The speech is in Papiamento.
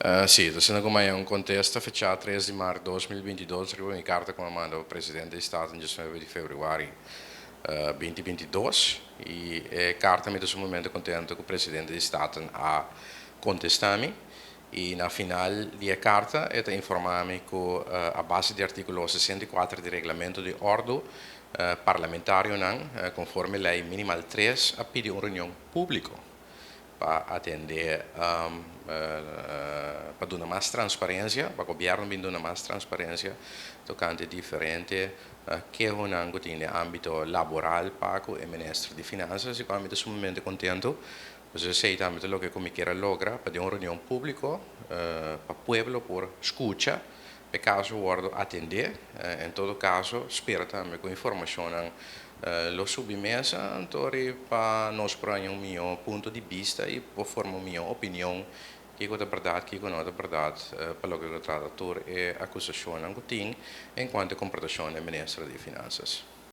Sí, asina ku mi a un kontesta fechá 3 di mart 2022 riba mi karta ku mi a manda pa presidente di Staten 19 di febrüari 2022 i e karta mi ta sumamente kontentu ku presidente di Staten a kontestá mi i na final di e karta e ta informá mi ku a base di artíkulo 64 di reglamento di òrdu parlamentarionan konforme lei minimal 3 a pidi un reunion públiko pa atendé, pa duna mas transparensia, pa gobièrnu bin duna mas transparensia tokante diferente kehonan ku tin den ámbito laboral pa ku e minister di Finansa. Así ku ami ta sumamente kontentu. Pues esei tambe ta loke ku mi kier a logra, pa den un reunion públiko pa pueblo por skucha e kaso wòrdu atendé. En todo kaso spera tambe ku informashonnan lo subi mesa anto pa nos por haña un mihó punto di bista i por forma un mihó opinion kiko ta bèrdat, kiko no ta bèrdat pa loke ta trata tur e akusashonnan ku tin en kuanto e komportashon di minister di Finansa.